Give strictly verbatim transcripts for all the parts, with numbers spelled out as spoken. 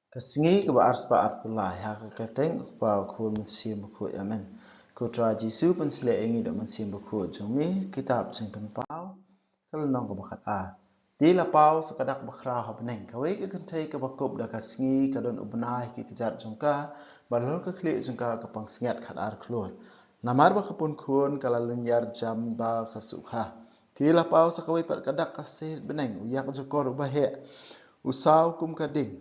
Ka sngi kaba arspah arphew lai, ha ka kyrteng u Kpa, u Khun, Mynsiem Bakhuid. Amen. Ko Trai Jisu, pynshlei ïa ngi da u Mynsiem Bakhuid jong me. Kitab Jingpynpaw, ka lynnong kaba khat ar. Te la paw sa ka dak bakhraw ha bneng, kawei ka kynthei kaba kup da ka sngi, ka don u bnai ha ki kjat jong ka, bad halor ka khlieh jong ka ka pansngiat khat ar khlur. Namar ba ka pun khun ka la lynñiar jam ba ka sukha. Te la paw sa kawei pat ka dak ka shet bneng, u ïakjakor uba heh, u saw kum ka ding,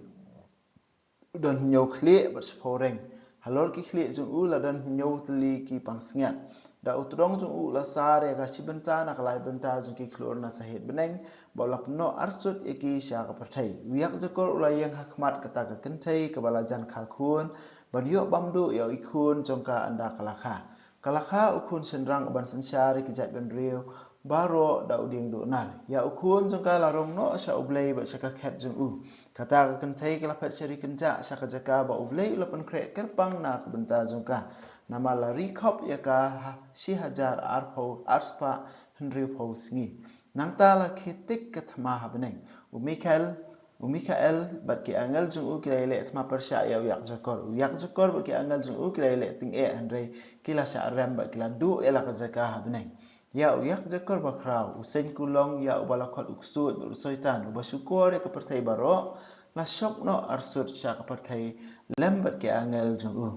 u don hynñiew khlieh bad shiphew reng. Halor ki khlieh jong u la don hynñiew tylli ki pansngiat. Da u tdong jong u la sar ïa ka shi bynta na ka lai bynta jong ki khlur na shet bneng, bad u la pynnoh arsut ïa ki sha ka pyrthei. U ïakjakor u la ïeng ha khmat kata ka kynthei kaba la jan kha khun, ban ïoh bam duh ïa i khun jong ka ynda ka la kha. Ka la kha u khun shynrang uban synshar ïa ki jaitbynriew baroh da u dieng duh nar. Ïa u khun jong ka la rong noh sha U Blei bad sha ka khet jong u. Kata ka kynthei ka la phet sha ri kynjah, sha ka jaka ba U Blei u la pynkhreh kyrpang na ka bynta jong ka. Namar la ri khop ïa ka ha shi hajar arphew, arspah hynriewphew sngi. Nangta la khie tik ka thma ha bneng. U Mikhael, u Mikhael bad ki angel jong u ki la ïaleh thma pyrshah ïa u ïakjakor. U ïakjakor bad ki angel jong u ki la ïaleh tyngeh, hynrei ki la shah rem bad ki la duh ïa la ka jaka ha bneng. Ïa u ïakjakor bakhraw, u seng kulong, ïa uba la khot u Ksuid bad u Soitan, uba shukor ïa ka pyrthei baroh, la shop noh arsut sha ka pyrthei lem bad ki angel jong u.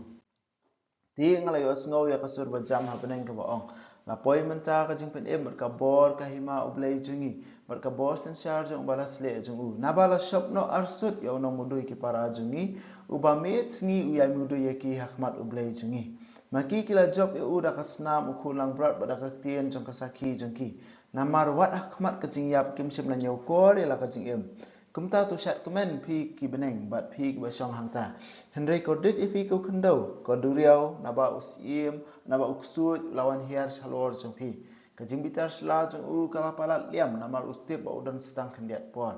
Te nga la ïohsngew ïa ka sur ba jam ha bneng kaba ong: La poi mynta ka jingpynim bad ka bor ka hima U Blei jong ngi, bad ka bor synshar jong uba la sleh jong u. Naba la shop noh arsut ïa u nongmudui ki para jong ngi, uba miet sngi u ïai mudui ïa ki ha khmat U Blei jong ngi. Ma ki ki la jop ïa u da ka snam u khun langbrot bad da ka ktien jong ka sakhi jong ki. Namar wat ha khmat ka jingïap kim shym la ñiewkor ïa la ka jingim. Kumta to shad kmen phi ki bneng bad phi kiba shong hangta. Hynrei kordit ïa phi ko khyndew, ko duriaw, naba u syiem, naba u ksuid u la wan hiar shalor jong phi. Ka jingbitar sla jong u ka la palat liam, namar u tip ba u don sa tang khyndiat por.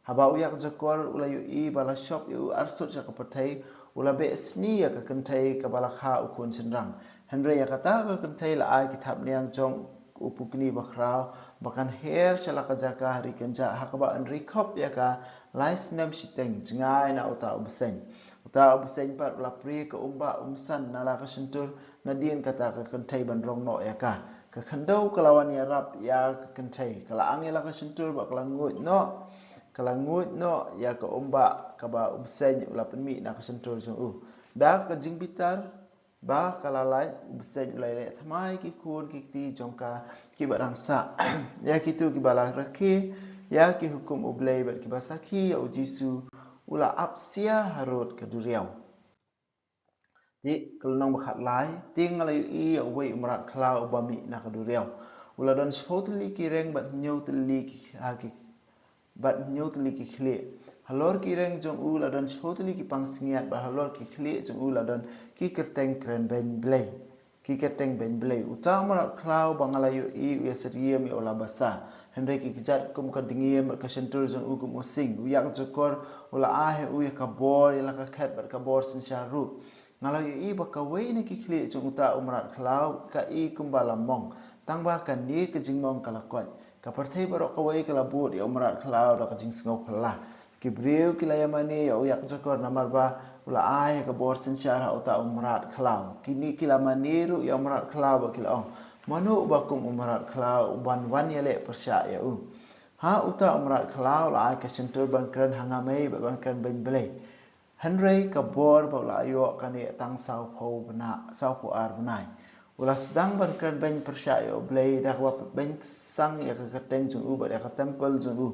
Haba u ïakjakor u la ïohi ba la shop ïa u arsut sha ka pyrthei, u la beh sni ïa ka kynthei kaba la kha u khun shynrang. Hynrei ïa kata ka kynthei la ai ki thapniang jong u pukni bakhraw ba kan her sha la ka jaka ha ri kynjah, ha kaba yn ri khop ïa ka lai snem shiteng jngai na uta u bseiñ. Uta u bseiñ pat u la prie ka umbah umsan na la ka shyntur nadien kata ka kynthei ban rong noh ïa ka. Ka khyndew ka la wan ïarap ïa ka kynthei, ka la ang ïa la ka shyntur bad ka la nguid noh, ka la nguid noh ïa ka umbah kaba u bseiñ u la pynmih na ka shyntur jong u. Da ka jingbitar ba ka la lait, u bseiñ u la ïaleh thma ïa ki khun ki kti jong ka kiba dang sah, ïa kito kiba la rakhe ïa ki hukum U Blei bad kiba sakhi ïa U Jisu, u la ap sia harud ka duriaw. Te ka lynnong ba khatlai, te nga la ïohi ïa uwei u mrad khlaw uba mih na ka duriaw. U la don shiphew tylli ki reng bad hynñiew tylli ki, ha ki, bad hynñiew tylli ki khlieh. Halor ki reng jong u la don shiphew tylli ki pangsngiat, bad halor ki khlieh jong u la don ki kyrteng kren beiñ Blei. Ki kyrteng beiñ Blei. Uta u mrad khlaw ba nga la ïohi u ïasyriem ïa u la basa. Hynrei ki kjat kum ka dngiem bad ka shyntur jong u kum u sing. U ïakjakor u la ai ha u ïa ka bor, ïa la ka khet bad ka bor synshar ruh. Nga la ïohi ba kawei na ki khlieh jong uta u mrad khlaw ka i kumba la mong, tangba kane ka jingmong ka la koit. Ka pyrthei baroh kawei ka la bud ïa u mrad khlaw da ka jingsngew phylla. Ki briew ki la ïamane ïa u ïakjakor namar ba u la ai ka bor synshar ha uta u mrad khlaw. Kine ki la mane ruh ïa u mrad khlaw bad ki la ong: Mano uba kum u mrad khlaw uban wan ïaleh pyrshah ïa u? Ha uta u mrad khlaw la ai ka shyntur ban kren ha nga mei bad ban kren beiñ Blei. Hynrei ka bor ba u la ïoh ka neh tang sawphew bnai, sawphew ar bnai. U la sdang ban kren beiñ pyrshah ïa U Blei da kaba beiñ sang ïa ka kyrteng jong u bad ïa ka templ jong u.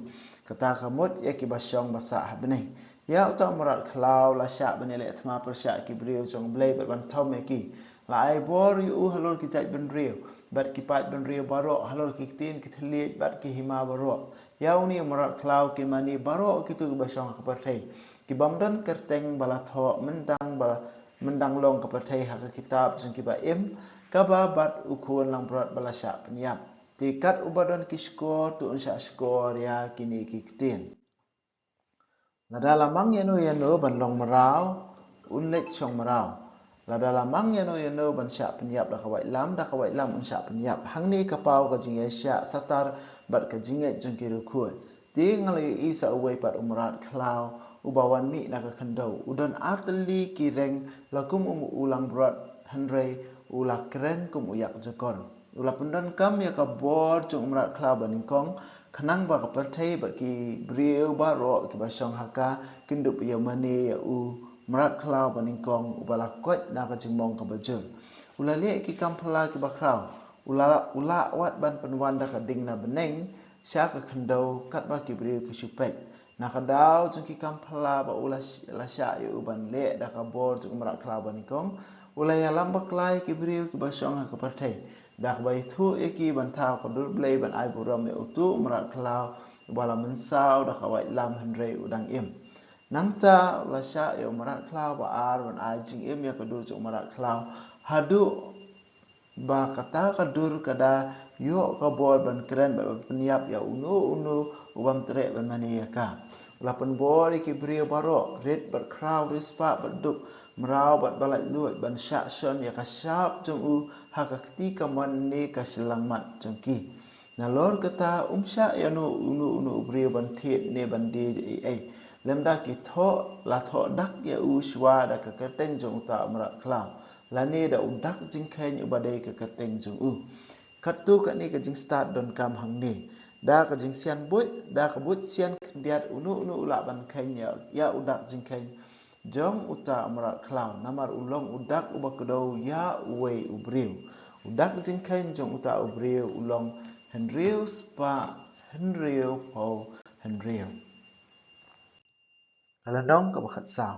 Kata ka mut ïa kiba shong ba sah ha bneng. Ïa uta u mrad khlaw la shah ban ïaleh thma pyrshah ki briew jong U Blei bad ban thom ïa ki. La ai bor ïa u halor ki jaitbynriew bad ki paidbynriew baroh, halor ki ktien ki thylliej bad ki hima baroh. Ïa une u mrad khlaw ki mane baroh kito kiba shong ha ka pyrthei, kibym don kyrteng ba la thoh myndang ba, myndang long ka pyrthei ha ka kitab jong kiba im, kaba bad u khun langbrot ba la shah pynïap. Te kat uba don ki shkor to un shah shkor ïa kine ki ktien. Lada la mang ïano ïano ban long mraw, un leit shong mraw. Lada la mang ïano ïano ban shah pynïap da ka waitlam, da ka waitlam un shah pynïap. Hangne ka paw ka jingïaishah satar bad ka jingngeit jong ki riewkhuid. Te nga la ïohi sa uwei pat u mrad khlaw uba wan mih na ka khyndew. U don artylli ki reng la kum u langbrot, hynrei u la kren kum u ïakjakor. U la pyndonkam ïa ka bor jong u mrad khlaw banyngkong, khnang ba ka pyrthei bad ki briew baroh kiba shong ha ka kin dup ïa mane ïa u mrad khlaw banyngkong uba la koit na ka jingmong kaba jur. U la leh ki kam phylla kiba khraw. U la, u la wad ban pynwan da ka ding na bneng sha ka khyndew katba ki briew ki shu peit. Na ka daw jong ki kam phylla ba u la, la shah ïa u ban leh da ka bor jong u mrad khlaw banyngkong, u la ïalam bakla ïa ki briew kiba shong ha ka pyrthei da kaba ïathuh ïa ki ban thaw ka dur Blei ban ai burom ïa utu u mrad khlaw uba la mynsaw da ka waitlam hynrei u dang im. Nangta u la shah ïa u mrad khlaw ba ar ban ai jingim ïa ka dur jong u mrad khlaw haduh ba kata ka dur ka da ïoh ka bor ban kren bad ban pynïap ïa uno uno u bym treh ban mane ïa ka. U la pynbor ïa ki briew baroh, rit bad khraw, riewspah bad duk, mraw bad ba laitluid, ban shah shon ïa ka shap jong u ha ka kti kamon ne ka shyllangmat jong ki. Nalor kata um shah ïa uno uno u briew ban thied ne ban die ei ei. Lymda ki thoh, la thoh dak ïa u shuwa da ka kyrteng jong uta u mrad khlaw, lane da u dak jingkheiñ uba dei ka kyrteng jong u. Katto katne ka jingstad donkam hangne. Da ka jingsian buit, da ka buit sian khyndiat uno uno u lah ban kheiñ ïa, ïa u dak jingkheiñ jong uta u mrad khlaw, namar u long u dak uba kdew ïa uwei u briew. U dak jingkheiñ jong uta u briew u long hynriew spah hynriew phew hynriew. Ka lynnong kaba khatsaw.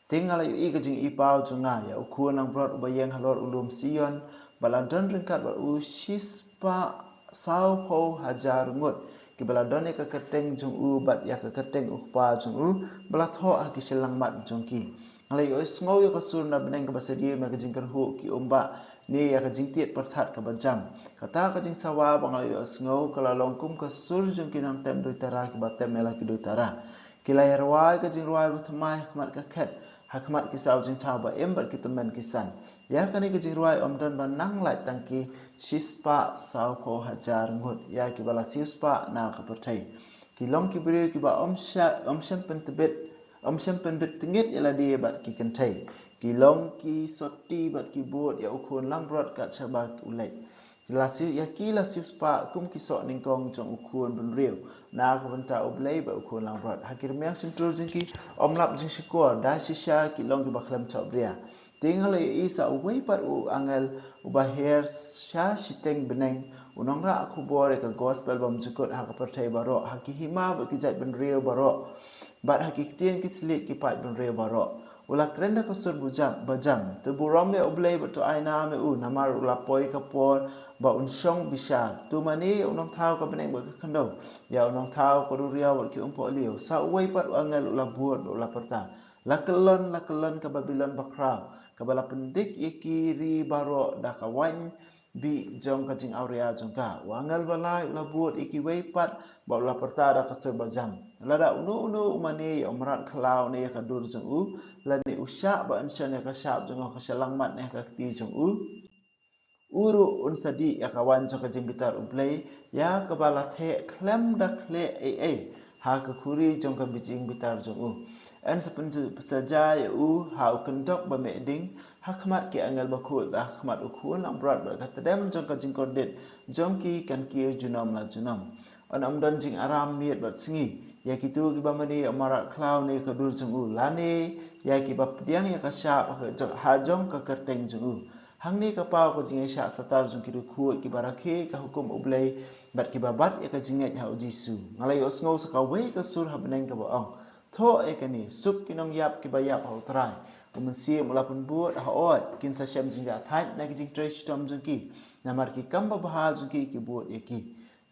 Te nga la ïohi ka jingïohipaw jong nga ïa u khun langbrot uba ïeng halor u lum Sion, ba la don ryngkat bad u shispah sawphew hajar ngut kiba la don ïa ka kyrteng jong u bad ïa ka kyrteng u kpa jong u ba la thoh ha ki shyllangmat jong ki. Nga la ïohsngew ïa ka sur na bneng kaba syriem ïa ka jingkyrhuh ki umbah ne ïa ka jingtied pyrthat kaba jam. Kata ka jingsawa ba nga la ïohsngew ka la long kum ka sur jong ki nongtem duitara kiba tem ïa la ki duitara. Ki la ïa rwai ka jingrwai ba thymmai ha khmat ka khet, ha khmat ki saw jingthaw ba im bad ki tymmen ki san. Ïa kane ka jingrwai ym don ba nang lait tang ki shispah sawphew hajar ngut ïa kiba la siewspah na ka pyrthei. Ki long ki briew kiba ym sha, ym shym pyntbit, ym shym pynbit tyngit ïa lade bad ki kynthei. Ki long ki sotti bad ki bud ïa u khun langbrot kat shaba u leit. Ki la siew, ïa ki la siewspah kum ki soh nyngkong jong u khun bynriew na ka bynta u Blei bad u khun langbrot. Ha ki rmiang shyntur jong ki ym lap jingshukor, da shisha ki long kiba khlem thohbria. Te nga la ïohi sa uwei pat u angel uba her sha shiteng bneng, u nongrah khubor ïa ka gospel bymjukut ha ka pyrthei baroh, ha ki hima bad ki jaitbynriew baroh, bad ha ki ktien ki thylliej ki paidbynriew baroh. U la kren da ka sur bajam, bajam: To burom ïa u Blei bad to ai nam ïa u, namar u la poi ka por ba un shong bishar. To mane ïa u nongthaw ka bneng bad ka khyndew, ïa u nongthaw ka duriaw bad ki umpohliew. Sa uwei pat u angel u la bud bad u la pyrta: La kyllon, la kyllon ka Babilon bakhraw, kaba la pyndik ïa ki ri baroh da ka waiñ bih jong ka jingawria jong ka. U angel ba lai u la bud ïa kiwei pat bad u la pyrta da ka sur bajam: Lada uno uno u mane ïa u mrad khlaw ne ïa ka dur jong u, lane u shah ba yn shon ïa ka shap jong u ha ka shyllangmat ne ha ka kti jong u, u ruh un sa dih ïa ka waiñ jong ka jingbitar u Blei, ïa kaba la theh khlem da khleh ei ei ha ka khuri jong ka jingbitar jong u. Yn sa pynsaja ïa u ha u kyndok ba meh ding, ha khmat ki angel bakhuid bad ha khmat u khun langbrot, bad ka tdem jong ka jingkordit jong ki kan kiew junom la junom. Yn ym don jingaram miet bad sngi ïa kito kiba mane ïa u mrad khlaw ne ka dur jong u, lane ïa kiba pdiang ïa ka shap ha jong ka kyrteng jong u. Hangne ka paw ka jingïaishah satar jong ki riewkhuid kiba rakhe ka hukum u Blei bad kiba bat ïa ka jingngeit ha u Jisu. Nga la ïohsngew sa kawei ka sur ha bneng kaba ong: Thoh ïa kane, suk ki nongïap kiba ïap ha U Trai. U Mynsiem u la pynbud hooid, kin sa shem jingjahthait na ki jingtrei shitom jong ki, namar ki kam babha jong ki ki bud ïa ki.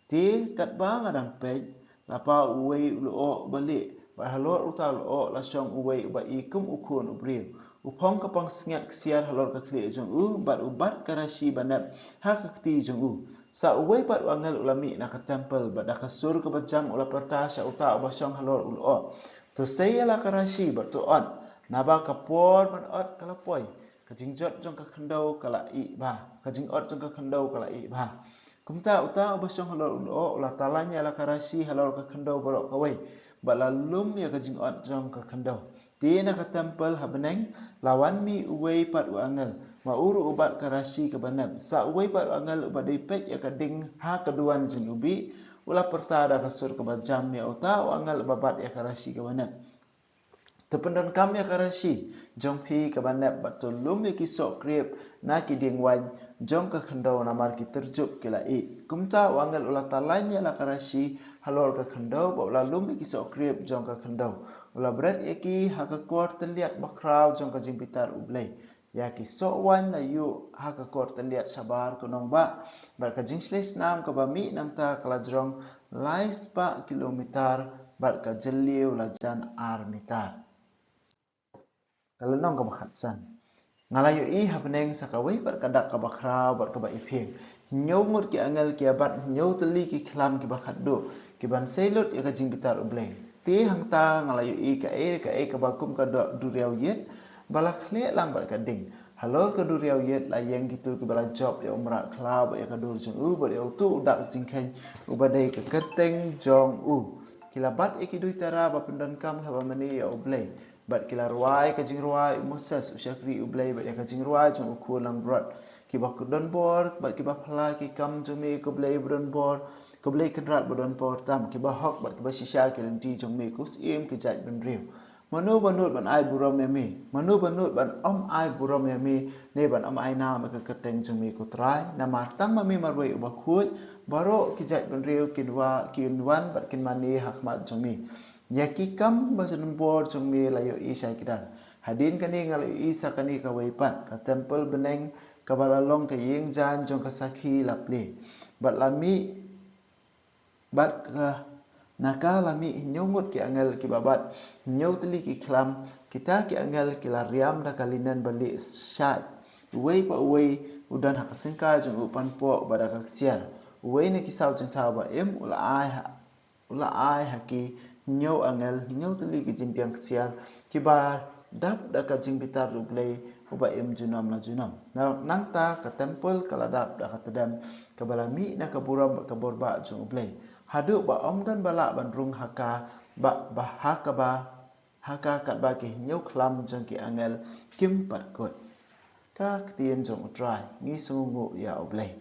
Te katba nga dang peit, la paw uwei u lyoh uba lieh, bad halor uta u lyoh la shong uwei uba i kum u khun u briew. U phong ka pansngiat ksiar halor ka khlieh jong u, bad u bat ka rashi ba nep ha ka kti jong u. Sa uwei pat u angel u la mih na ka templ, bad da ka sur kaba jam u la pyrta sha uta uba shong halor u lyoh: To sei ïa la ka rashi bad to ot, naba ka por ban ot ka la poi. Ka jingjot jong ka khyndew ka la ih bha. Ka jingot jong ka khyndew ka la ih bha. Kumta uta uba shong halor u lyoh u la talan ïa la ka rashi halor ka khyndew baroh kawei. bad la lum ïa ka jingot jong ka khyndew. Te na ka templ ha bneng la wan mih uwei pat u angel, ma u ruh u bat ka rashi kaba nep. Sa uwei pat u angel uba dei peit ïa ka ding ha ka duwan jong u bih, u la pyrta da ka sur kaba jam ïa uta u angel uba bat ïa ka rashi kaba nep: To pyndonkam ïa ka rashi jong phi kaba nep bad to lum ïa ki soh kriep na ki dieng waiñ jong ka khyndew, namar ki tyrjup ki la ih. Kumta u angel u la talain ïa la ka rashi halor ka khyndew bad u la lum ïa ki soh kriep jong ka khyndew. U la bret ïa ki ha ka kor tylliat bakhraw jong ka jingbitar U Blei. Ïa ki soh waiñ la ïuh ha ka kor tylliat shabar ka nongbah, bad ka jingshlei snam kaba mih nangta ka la jrong lai spah kilometer, bad ka jylliew la jan ar meter. Ka lynnong kaba khatsan. Nga la ïohi ha bneng sa kawei pat ka dak kaba khraw bad kaba iphieng. Hynñiew ngut ki angel ki ïa bat hynñiew tylli ki khlam kiba khatduh, ki ban sei lut ïa ka jingbitar U Blei. Te hangta nga la ïohi kaei kaei kaba kum ka do-, duriaw ïit ba la khleh lang bad ka ding. Halor ka duriaw ïit la ïeng kito kiba la jop ïa u mrad khlaw bad ïa ka dur jong u bad ïa uto u dak jingkheiñ uba dei ka kyrteng jong u. Ki la bat ïa ki duitara ba pyndonkam haba mane ïa U Blei, bad ki la rwai ka jingrwai u Moses u shakri U Blei bad ïa ka jingrwai jong u khun langbrot. Kiba don bor bad kiba phylla ki kam jong me, ko Blei ba don bor, ko Blei Kynrad ba don bor tam, kiba hok bad kiba shisha ki lynti jong me, ko Syiem ki jaitbynriew. Mano ba nud ban ai burom ïa me? Mano ba nud ban ym ai burom ïa me, ne ban ym ai nam ïa ka kyrteng jong me, ko Trai? Namar tang ma me marwei uba khuid, baroh ki jaitbynriew kin wa-, kin wan bad kin mane ha khmat jong me. Ïa ki kam ba don bor jong me la ïohi shai kdar. Hadien kane nga la ïohi sa kane kawei pat, ka templ bneng kaba la long ka ïing jaiñ jong ka sakhi la plie. Bad la mih, bad ka, na ka la mih hynñiew ngut ki angel kiba bat hynñiew tylli ki khlam. Kita ki angel ki la riam da ka linen ba lieh shait. Uwei pa uwei u don ha ka syngkai jong u panpoh bad da ka ksiar. Uwei na ki saw jingthaw ba im u la ai ha u la ai ha ki hynñiew angel hynñiew tylli ki jingbiang ksiar kiba dap da ka jingbitar U Blei uba im junom la junom. Na-, nangta ka templ ka la dap da ka tdem kaba la mih na ka burom bad ka bor bah jong U Blei, haduh ba ym don ba lah ban rung ha ka, ba, ba ha kaba, ha ka katba ki hynñiew khlam jong ki angel kim pat kut. Ka ktien jong U Trai. Ngi sngewnguh ïa U Blei.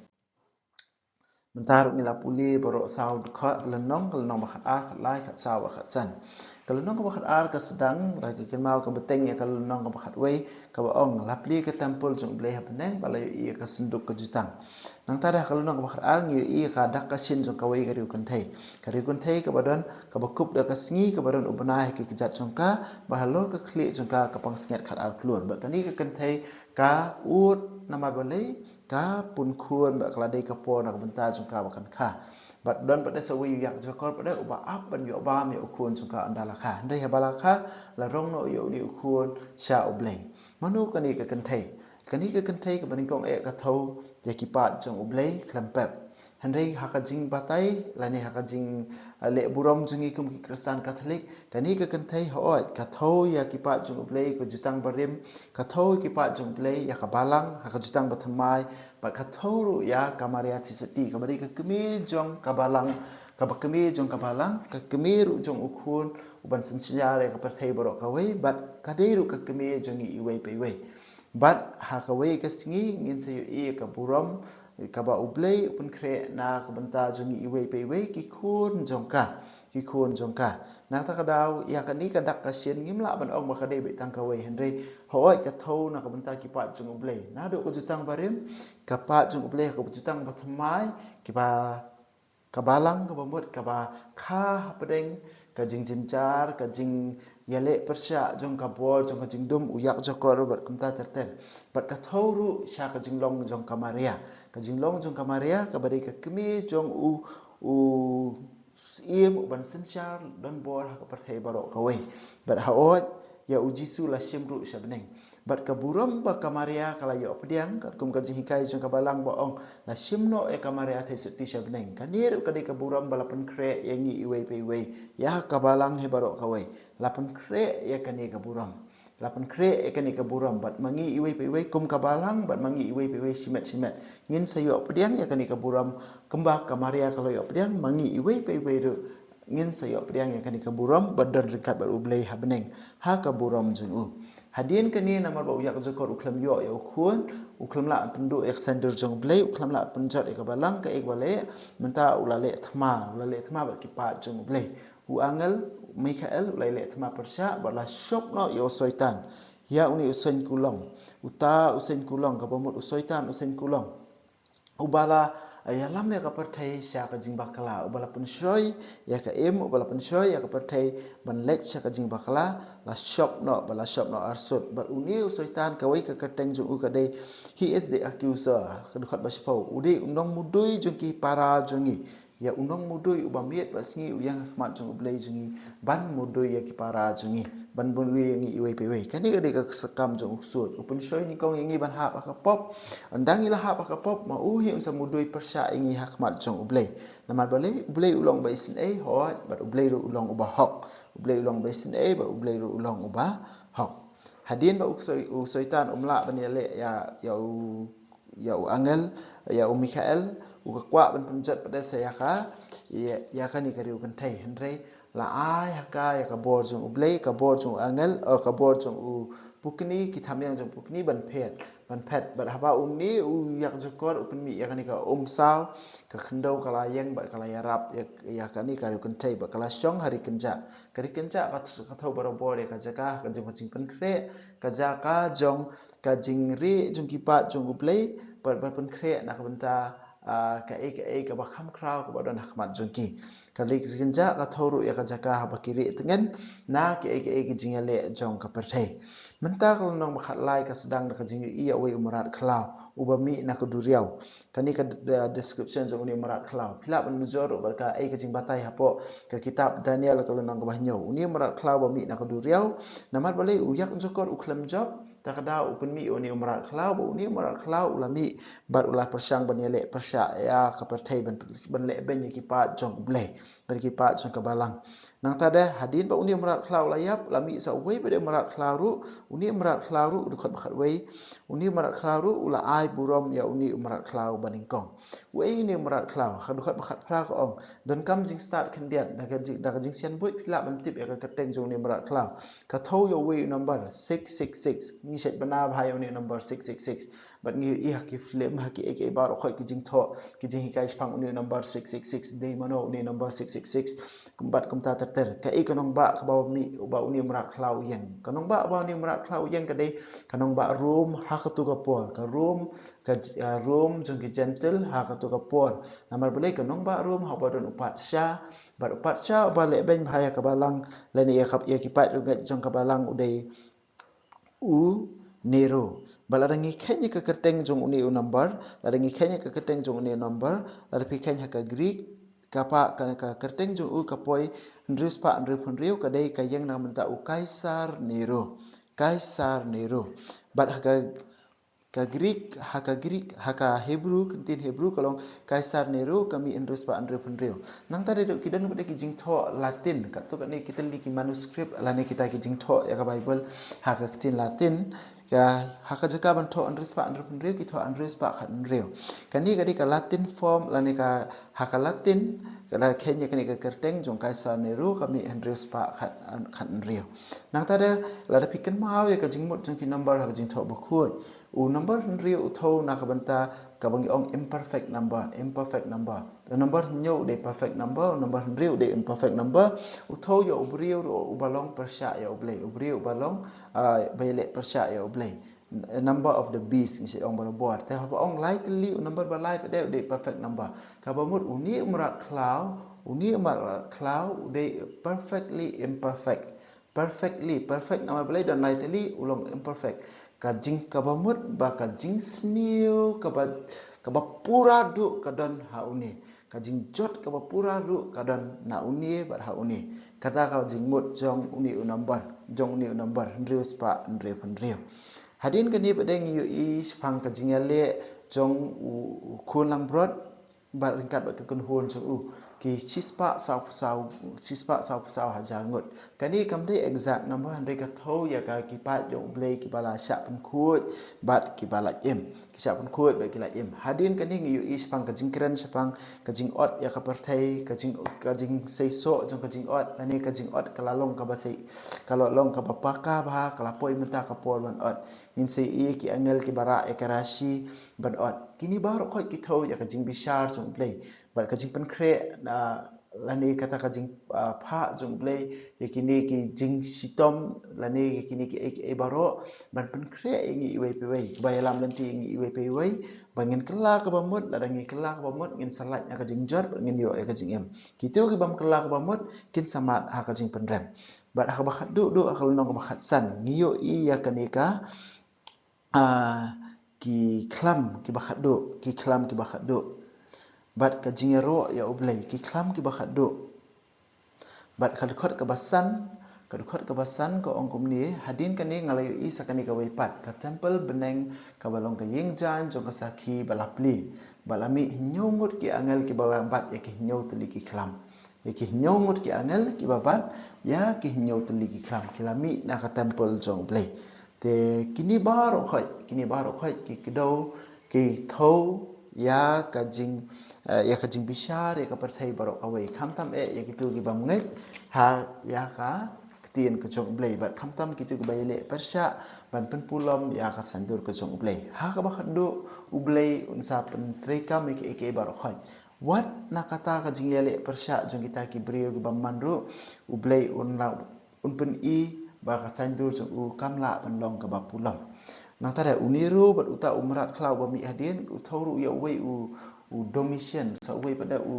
Mynta ruh ngi la pule baroh saw dkhot, ka lynnong, ka lynnong ba khatar, khatlai, khatsaw bad khatsan. Ka lynnong kaba khatar ka sdang, la ka kynmaw ka bteng ïa ka lynnong kaba khatwei, kaba ong, la plie ka templ jong U Blei ha bneng bad la ïohi ïa ka synduk ka jutang. Nangta da ka lynnong kaba khatar ngi ïohi ïa ka dak ka shin jong kawei ka riewkynthei. Ka riewkynthei kaba don, kaba kup da ka sngi, kaba don u bnai ha ki kjat jong ka, bad halor ka khlieh jong ka ka pansngiat khatar klur. Bad kane ka kynthei ka ud namar balei, ka pun khun bad ka la dei ka por na ka bynta jong ka ba kan kha. Bad don pat de sa uwei u ïakjakor pat de uba ap ban ïoh bam ïa u khun jong ka ynda la kha. Hynrei haba la kha, la rong noh ïa une u khun sha U Blei. Mano kane ka kynthei? Kane ka kynthei kaba nyngkong eh ka thew ïa ki paid jong U Blei khlem pep. Hynrei ha ka jingbatai lane ha ka jing, eh, leh burom jong ngi kum ki Khristan Katholik, kane ka kynthei hooid ka thew ïa ki paid jong U Blei ka jutang barim, ka thew ïa ki paid jong U Blei ïa ka balang ha ka jutang bathymmai, bad ka thew ruh ïa ka Maria Theisotti, kaba dei ka kmie jong ka balang, kaba kmie jong ka balang, ka kmie ruh jong u khun uban synshar ïa ka pyrthei baroh kawei, bad ka dei ruh ka kmie jong ngi iwei pa iwei. Bad ha kawei ka sngi ngin sa ïohi ïa ka burom kaba U Blei u pynkhreh na ka bynta jong ngi iwei pa iwei ki khun jong ka, ki khun jong ka. Nangta ka daw ïa kane ka dak ka shin ngim lah ban ong ba ka dei beit tang kawei, hynrei hooid ka thew na ka bynta ki paid jong U Blei. Naduh ka jutang barim, ka paid jong U Blei, ka jutang bathymmai, kiba ka balang kaba mut kaba kha hapdeng ka jingjynjar, ka jingïaleh pyrshah jong ka bor jong ka jingdum, u ïakjakor bad kumta ter ter. Bad ka thew ruh sha ka jinglong jong ka Maria. Ka jinglong jong ka Maria kaba dei ka kmie jong u, u Syiem uban synshar donbor ha ka pyrthei baroh kawei. Bad hooid ïa U Jisu la shim ruh sha bneng. Bad ka burom ba ka Maria ka la ïoh pdiang, katkum ka jinghikai jong ka balang ba ong, la shim noh ïa ka Maria Theisotti sha bneng. Kane ruh ka dei ka burom ba la pynkhreh ïa ngi iwei pa iwei, ïa ka balang hi baroh kawei. La pynkhreh ïa kane ka burom. La pynkhreh ïa kane ka burom, bad ma ngi iwei pa iwei kum ka balang, bad ma ngi iwei pa iwei shimet shimet, ngin sa ïoh pdiang ïa kane ka burom kumba ka Maria ka la ïoh pdiang. Ma ngi iwei pa iwei ruh ngin sa ïoh pdiang ïa kane ka burom, ba don ryngkat bad U Blei ha bneng, ha ka burom jong u. Hadien kane namar ba u ïakjakor u khlem ïoh ïa u khun, u khlem lah pynduh ïa ka saiñdur jong U Blei, u khlem lah pynjot ïa ka balang, kaei kaba leh, mynta u la leh thma, u la leh thma bad ki paid jong U Blei. U angel Mikael u la leh thma pyrshah, bad la shop noh ïa u Soitan. Ïa une u seng kulong. Uta u seng kulong, kaba mut u Soitan u seng kulong. Uba la, eh, ïalam ïa ka pyrthei sha ka jingbakla, uba la pynshoi ïa ka im, uba la pynshoi ïa ka pyrthei ban leit sha ka jingbakla, la shop noh, ba la shop noh arsut. Bad une u Soitan, kawei ka kyrteng jong u ka dei, he is the accuser, ka dkhot ba shiphew, u dei u nongmudui jong ki para jong ngi. Ïa u nongmudui uba miet bad sngi u ïeng ha khmat jong U Blei jong ngi, ban mudui ïa ki para jong ngi, ban mudui ïa ngi iwei pa iwei. Kane ka dei ka kam jong u ksuid. U pynshoi nyngkong ïa ngi ban hap ha ka pop. Ynda ngi la hap ha ka pop, ma u hi un sa mudui pyrshah ïa ngi ha khmat jong U Blei. Namar balei, U Blei u long uba isynei, hooid, bad U Blei ruh u long uba hok. U Blei u long uba isynei, bad U Blei ruh u long uba hok. Hadien ba u soi-, u Soitan um lah ban ïaleh ïa, ïa u ïa u angel, ïa u Mikael, u ka kwah ban pynjot pat de sa ïa ka, ïa, ïa kane ka riew kynthei. Hynrei la ai ha ka ïa ka bor jong U Blei, ka bor jong u angel, eh, ka bor jong u pukni, ki thamïang jong pukni ban phet, ban phet. Bad haba une u ïakjakor u pynmih ïa kane ka umsaw, ka khyndew ka la ïeng bad ka la ïarap ïa, ïa kane ka riew kynthei, bad ka la shong ha ri kynjah. Ka ri kynjah ka th-, ka thew barabor ïa ka jaka, ka jong ka jingpynkhreh, ka jaka jong ka jingrieh jong ki paid jong U Blei, bad, bad pynkhreh na ka bynta, ah, kaei kaei kaba kham khraw kaba don ha khmat jong ki. Ka ri kynjah ka thew ruh ïa ka jaka haba ki rieh tngen na kaei kaei ka jingïaleh jong ka pyrthei. Mynta ka lynnong ba khatlai ka sdang da ka jingïohi ïa uwei u mrad khlaw, uba mih na ka duriaw. Kane ka d-, d-, description jong une u mrad khlaw. Phi lah ban nujor ruh bad kaei ka jingbatai hapoh ka kitab Daniel ka lynnong kaba hynñiew. Une u mrad khlaw ba mih na ka duriaw. Namar balei u ïakjakor u khlem jop, ta ka daw u pynmih ïa une u mrad khlaw, ba une u mrad khlaw u la mih, bad u la pyrshang ban ïaleh pyrshah ïa ka pyrthei ban, ban leh beiñ ïa ki paid jong U Blei, bad ki paid jong ka balang. Nangta de, hadien ba une u mrad khlaw u la ïap, la mih sa uwei pat de u mrad khlaw ruh, une u mrad khlaw ruh, u dkhot ba khatwei, une u mrad khlaw ruh, u la ai burom ïa une u mrad khlaw ba nyngkong. Uei une u mrad khlaw, ha dkhot ba khatphra ka ong, donkam jingstad khyndiat, da ka jing, da ka jingsianbuit phi lah ban tip ïa ka kyrteng jong une u mrad khlaw. Ka thew ïa uwei u number six six six. Ngi shait bna bha ïa une u number six six six. Bad ngi ïohi ha ki film, ha kiei kiei baroh khoit ki jingthoh, ki jinghikai shaphang une u number six six six. Dei mano une u number six six six. Kumbat kumta ter ter. Kaei ka nongbah kaba mih, uba une u mrad khlaw u ïeng. Ka nongbah uba une u mrad khlaw u ïeng ka dei ka nongbah Rom ha kato ka por. Ka Rom, ka j-, ah, Rom jong ki Jentil ha kato ka por. Namar balei ka nongbah Rom haba don u patsha, bad u patsha uba leh beiñ bha ïa ka balang, lane ïa ka, ïa ki paid riewngeit jong ka balang u dei u Nero. Bad lada ngi kheiñ ïa ka kyrteng jong une u number, lada ngi kheiñ ïa ka kyrteng jong une u number, lada phi kheiñ ha ka Greek, ka pa, ka, ka kyrteng jong u ka poi hynriew spah hynriew phew hynriew, ka dei ka ïeng na ka bynta u Kaisar Nero. Kaisar Nero. Bad ha ka, ka Greek, ha ka Greek, ha ka Hebrew, ka ktien Hebrew ka long Kaisar Nero, ka mih hynriew spah hynriew phew hynriew. Nangta de ki don pat de ki jingthoh Latin, katto katne ki tylli ki manuscript, lane kita ki jingthoh ïa ka Bible ha ka ktien Latin, ïa, ha ka jaka ban thoh hynriew spah hynriew phew hynriew, ki thoh hynriew spah khat hynriew. Kane ka dei ka Latin form, lane ka, ha ka Latin, ka la kheiñ ïa kane ka kyrteng jong Kaisar Nero, ka mih hynriew spah khat, khat hynriew. Nangta de, lada phi kynmaw ïa ka jingmut jong ki number ha ka Jingthoh Bakhuid. U number hynriew u thew na ka bynta kaba ngi ong imperfect number, imperfect number. U number hynñiew u dei perfect number, u number hynriew u dei imperfect number. U thew ïa u briew ruh uba long pyrshah ïa U Blei, u briew uba long, ah, ba ïaleh pyrshah ïa U Blei. Number of the beast, ngi shait ong barabor. Te haba ong lai tylli, u number ba lai pat de u dei perfect number. Kaba mut une u mrad khlaw, une u mrad khlaw u dei perfectly imperfect. Perfectly, perfect namar balei? Don lai tylli, u long imperfect. Ka jing, kaba mut ba ka jingsniew kaba, kaba pura duh ka don ha une. Ka jingjot kaba pura duh ka don na une bad ha une. Kata ka jingmut jong une u number, jong une u number hynriew spah hynriew phew hynriew. Hadien kane pat de ngi ïohi shaphang ka jingïaleh jong u, u khun langbrot bad ryngkat bad ka kynhun jong u. ki shispah sawphew saw, shispah sawphew saw hajar ngut. Kane kam dei exact number, hynrei ka thew ïa ka ki paid jong U Blei kiba la shah pynkhuid bad kiba la im. Ki shah pynkhuid bad ki la im. Hadien kane ngi ïohi shaphang ka jingkren shaphang ka jingot ïa ka pyrthei, ka jing, ka jingseisoh jong ka jingot, lane ka jingot ka la long kaba sei, ka la long kaba paka bha, ka la poi mynta ka por ban ot. Ngin sa ïohi ki angel kiba rah ïa ka rashi ban ot. Kine baroh khoit ki thew ïa ka jingbishar jong U Blei bad ka jingpynkhreh, ah, lane kata ka jing, ah, phah jong U Blei ïa kine ki jingshitom lane ïa kine kiei kiei baroh, ban pynkhreh ïa ngi iwei pa iwei, ba ïalam lynti ïa ngi iwei pa iwei, ba ngin kylla kaba mut, lada ngi kylla kaba mut ngin sa lait ha ka jingjot bad ngin ïoh ïa ka jingim. Kito ki bym kylla kaba mut kin sa mad ha ka jingpynrem. Bad ha kaba khatduh duh, ha ka lynnong kaba khatsan, ngi ïohi ïa kane ka, ah, ki khlam kiba khatduh, ki khlam kiba khatduh. Bad ka jingïaroh ïa U Blei, ki khlam kiba khatduh. Bad ka dkhot kaba san, ka dkhot kaba san ka ong kumne, hadien kane nga la ïohi sa kane kawei pat ka templ bneng kaba long ka ïing jaiñ jong ka sakhi ba la plie. Ba la mih hynñiew ngut ki angel kiba bat ïa ki hynñiew tylli ki khlam. Ïa ki hynñiew ngut ki angel kiba bat ïa ki hynñiew tylli ki khlam, ki la mih na ka templ jong U Blei. Te kine baroh khoit, kine baroh khoit ki kdew, ki thew ïa ka jing, eh, ïa ka jingbishar ïa ka pyrthei baroh kawei, khamtam eh ïa kito ki bym ngeit ha ïa ka ktien ka jong U Blei, bad khamtam kito kiba ïaleh pyrshah ban pynpulom ïa ka saiñdur ka jong U Blei. Ha kaba khatduh, U Blei un sa pyntreikam ïa kiei kiei baroh khoit. Wat na kata ka jingïaleh pyrshah jong kita ki briew ki bymman ruh, U Blei un la, un pyni ba ka saiñdur jong u kam lah ban long kaba pulom. Nangta de u Nero bad uta u mrad khlaw ba mih hadien, u thew ruh ïa uwei u, u Domitian, sa uwei pat de u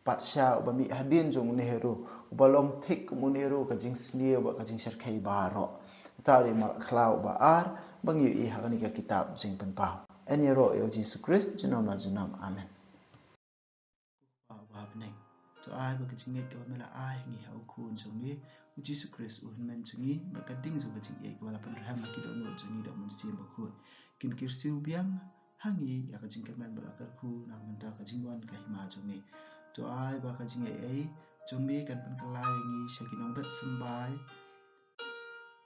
patsha uba mih hadien jong u Nero, uba long thik kum u Nero, ka jingsniew bad ka jingshyrkhei baroh. Uta u dei u mrad khlaw ba ar ba ngi ïohi ha kane ka kitab Jingpynpaw. Yn ïaroh ïa U Jisu Khrist junom la junom. Amen. Ko Kpa uba ha bneng, to ai ba ka jingngeit kaba me la ai ha ngi ha u Khun jong me U Jisu Khrist u hynmen jong ngi, bad ka ding jong ka jingïeit kaba la pynrhem ha ki dohnud jong ngi da u Mynsiem Bakhuid, kin kyrsiew biang ha ngi ïa ka jingkyrmen ba la kyrkhu na ka bynta ka jingwan ka hima jong me. To ai ba ka jingaiei jong me kan pynkylla ïa ngi sha ki nongbet symbai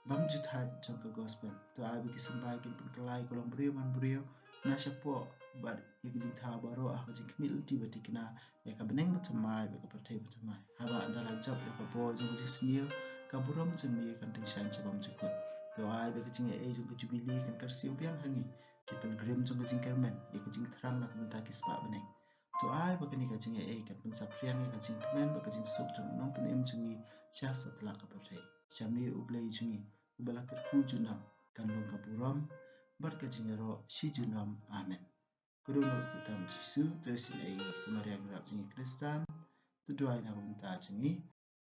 bymjuthat jong ka gospel. To ai ba ki symbai kin pynkylla ïa ka longbriew manbriew na shapoh bad ïa ka jingthaw baroh ha ka jingkhmih lynti ba thikna ïa ka bneng bathymmai bad ka pyrthei bathymmai. Haba ynda la jop ïa ka bor jong ka jingsniew, ka burom jong me kan tyngshaiñ sha bymjukut. To ai ba ka jingaiei jong ka jubili kan kyrsiew biang ha ngi, ki pilgrim jong ka jingkyrmen, ïa ka jingthrang na ka bynta ki spah bneng. To ai ba kane ka jingaiei kan pynsaphriang ïa ka jingkmen bad ka jingsuk jong u Nongpynim jong ngi sha satlak ka pyrthei. Sha me U Blei jong ngi uba la kyrkhu junom, kan long ka burom bad ka jingïaroh shi junom. Amen. Ko Dohnud Kpa tam Jisu, to isynei ïa ngi. Ko Maria Nongrep jong ngi Khristan, to duwai na ka bynta jong ngi.